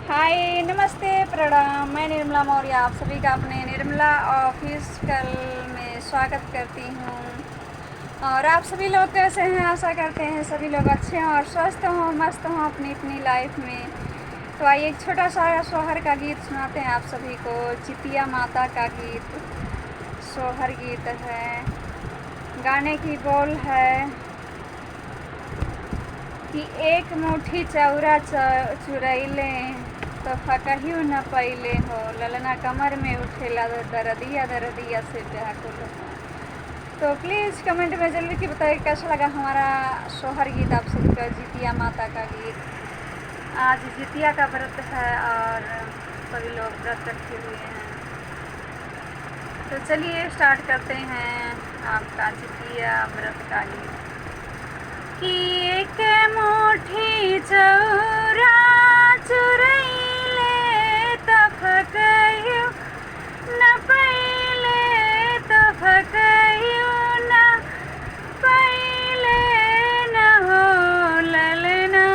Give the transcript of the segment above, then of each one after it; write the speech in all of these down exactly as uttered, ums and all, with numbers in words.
हाय, नमस्ते, प्रणाम। मैं निर्मला मौर्य आप सभी का अपने निर्मला ऑफिशियल में स्वागत करती हूँ। और आप सभी लोग कैसे हैं? आशा करते हैं सभी लोग अच्छे हों और स्वस्थ हों, मस्त हों अपनी अपनी लाइफ में। तो आइए, एक छोटा सा सोहर का गीत सुनाते हैं आप सभी को, जितिया माता का गीत, सोहर गीत है। गाने की बोल है कि एक मुट्ठी चौरा च-, चुरैले, तो फकहियो न पइले हो, ललना कमर में उठेला दरदिया, दरदिया से व्याकुल हो। तो प्लीज कमेंट में जरूर कि बताइए कैसा लगा हमारा सोहर गीत आप सभी का, जितिया माता का गीत। आज जितिया का व्रत है और सभी लोग व्रत रखे हुए हैं। तो चलिए स्टार्ट करते हैं आपका जितिया व्रत का गीत। कि एक मुट्ठी चौरा चुरैले, त फकहियो न पइले, त फकहियो न पइले न हो, ललना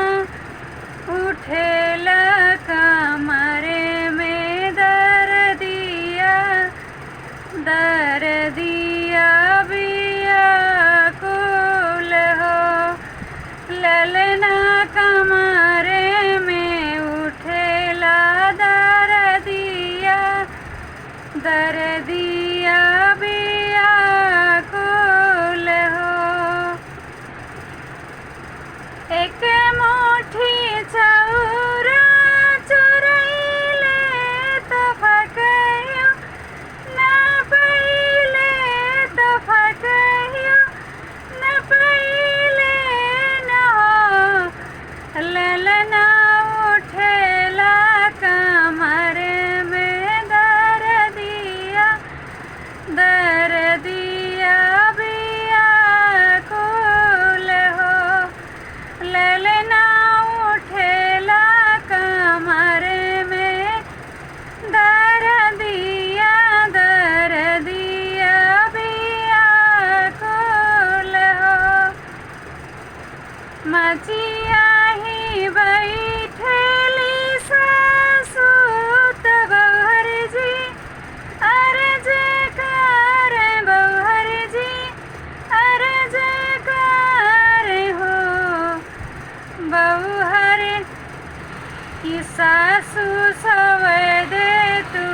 उठेला कमरे में दरदिया, दरदिया व्याकुल हो। ललना कमरे में उठेला दरदिया, दरदिया व्याकुल हो। एक मुट्ठी चौरा चुरैले, त फकहियो न पइले, त फकहियो न पइले न हो, ललना उठेला कमर में दरदिया, दरदिया व्याकुल हो। ललना उठेला कमर में दरदिया, दरदिया व्याकुल हो। मचिया ही बैठेली सासु त बउहर जी, अरे जयकार बउहर जी, अरे जयकार हो बउहर। कि सासु सोवे दे तू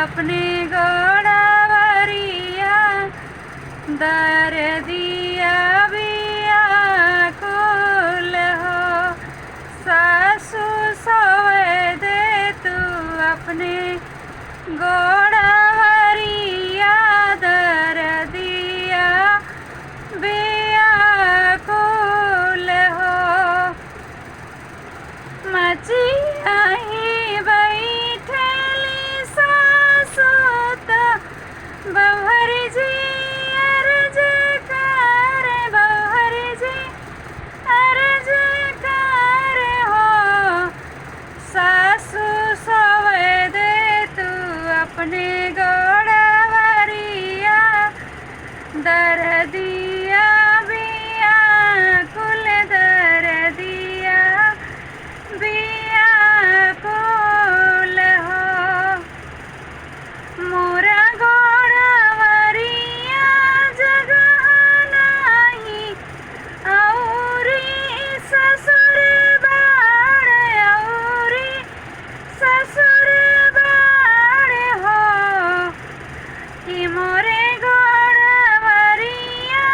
अपने गोड़ावरिया, दरदिया व्याकुल हो। सासु सोवे दे तू अपने गोड़ावरिया, दरदिया व्याकुल हो। मचिया ही बैठेली सासु त बउहर जी, अरे जयकार बउहर जी, अरे जयकार हो। सासु सोवे दे तू अपने गोड़ावरिया, दरदिया व्याकुल, दरदिया व्याकुल हो। मोरा गोड़ावरिया जगह नाही, औरी ससुर बाड़, औरी ससुर बाड़ हो। कि मोरे गोड़ावरिया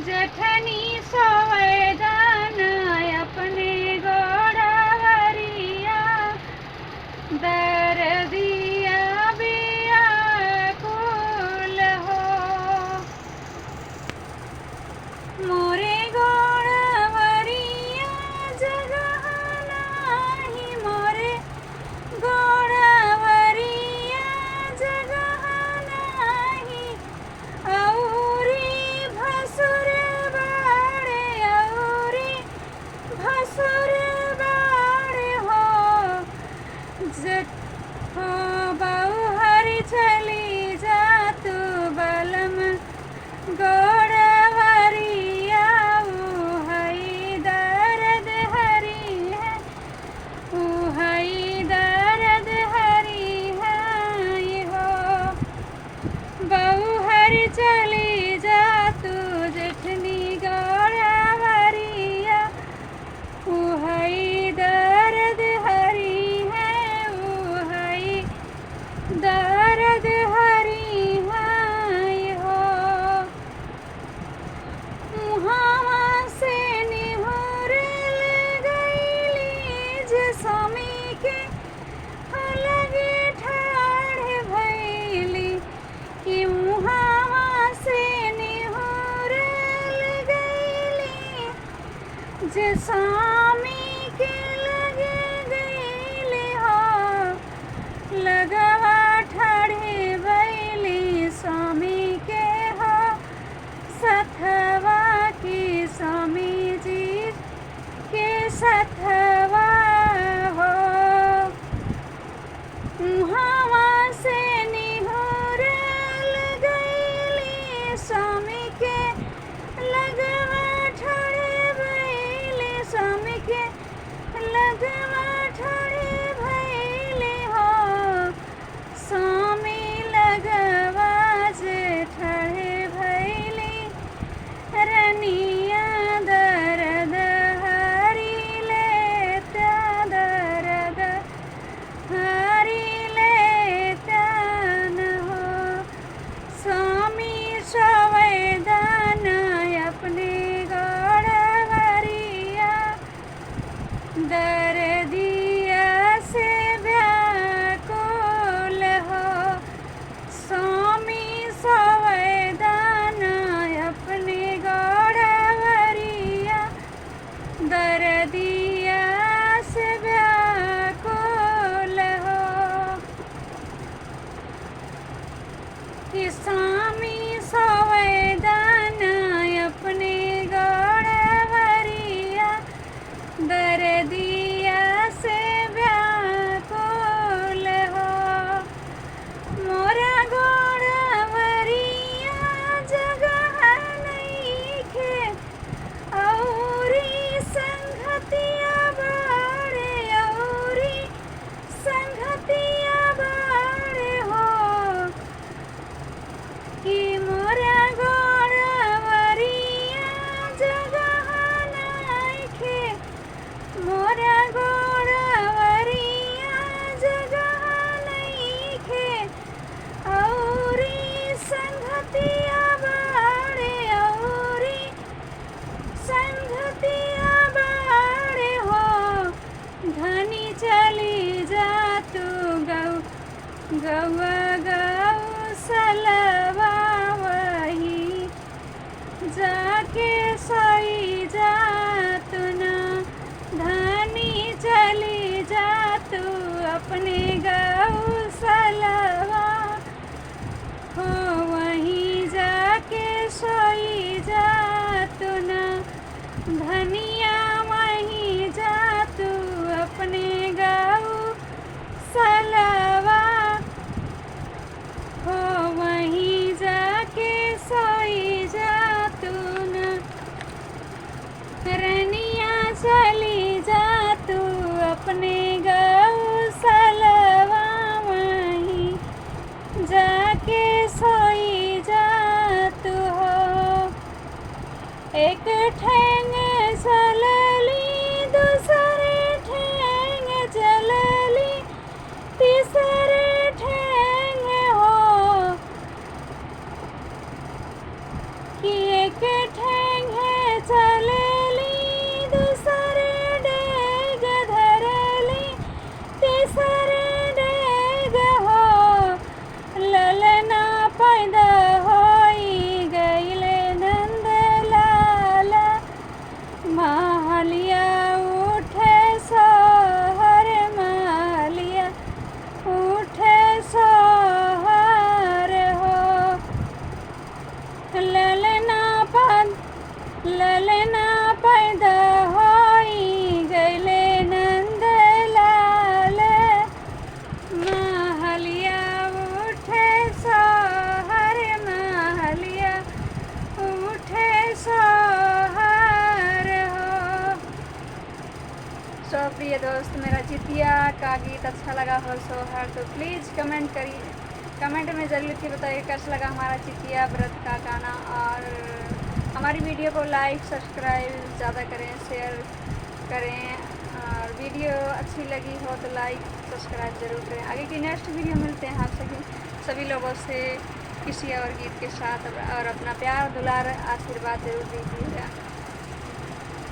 जेठनी सोवैदान अपने गोड़वरिया, दरदिया व्याकुल हो। मोरे गोड़वरिया जगह नाही, मोरे गोड़वरिया जगह नाही, औरी भसुर बाड़े, औरी भसुर बाड़े हो। जत हो बउहर चली जा तू बलम गोड़वरिया, उहई दरद हरिहै, उहई दरद हरिहै हो। बउहर चली जा तू जेठनी गोड़वरिया, उहई दरद हरिहै, उहई दरद हरिहै हो। मुहावा से निहुरल गइली जे स्वामी के लगे ठाढ़ भइली, कि मुहावा से निहुरल गइली जे स्वामी के लगे गइली हो। लगवा ठाढ़े भइली स्वामी के हो सथवा, कि स्वामी जी के सथवा हो। उहवा से निहुरल गइली स्वामी के लगवा ठाढ़े भइली, स्वामी के लगवा ठाढ़े भइली हो। स्वामी लगवा जे ठाढ़े भइली, रनिया दरद हरि लेता, दरद हरि लेता न हो। स्वामी सोवैदान अपने गोड़वरिया, दरदिया से व्याकुल हो। स्वामी सोवैदान अपने गोड़वरिया, दरदिया से व्याकुल हो। कि स्वामी सोवैदान अपने गोड़वरिया, दरदिया से व्याकुल हो। मोरा गोड़वरिया जगह नइखे, औरी संघतिया बाड़े, औरी संघतिया बाड़े हो। कि मोरा गोड़वरिया जगह नइखे, मोरा गोड़वरिया जगह नइखे, औरी संघतिया बाड़े, औरी संघतिया बाड़े हो। धनी चली जा तू गौ-, गौआ गौसलवा वही जाके सोई जा तू ना। धनी चली जा तू अपने गौसलवा हो, वहीं जाके सोई जा तू ना। धनिया वहीं जा तू अपने गौसलवा हो, वहीं जाके सोई जा तू ना। रनिया चली जा तू अपने गौसलवा, वहीं जाके सोई जा तू हो। एक ठेंग चलली, दूसरे ठेंग चलली, तीसरे ठेंग हो। कि एक ठेंग ललना पैदा होई गइले नंद लाल, महलिया उठे सोहर, महलिया उठे सोहर हो। So प्रिय दोस्त, मेरा जितिया का गीत अच्छा लगा हो सोहर तो please comment करिए, comment में ज़रूर लिखिए, बताइए कैसा लगा हमारा जितिया व्रत का गाना। और हमारी video को like subscribe ज़्यादा करें, share करें, और video अच्छी लगी हो तो like subscribe ज़रूर करें। आगे की next video मिलते हैं आप सभी सभी लोगों से किसी और गीत के साथ। और अपना प्यार दुलार आशीर्वाद ज़रूर दीजिएगा।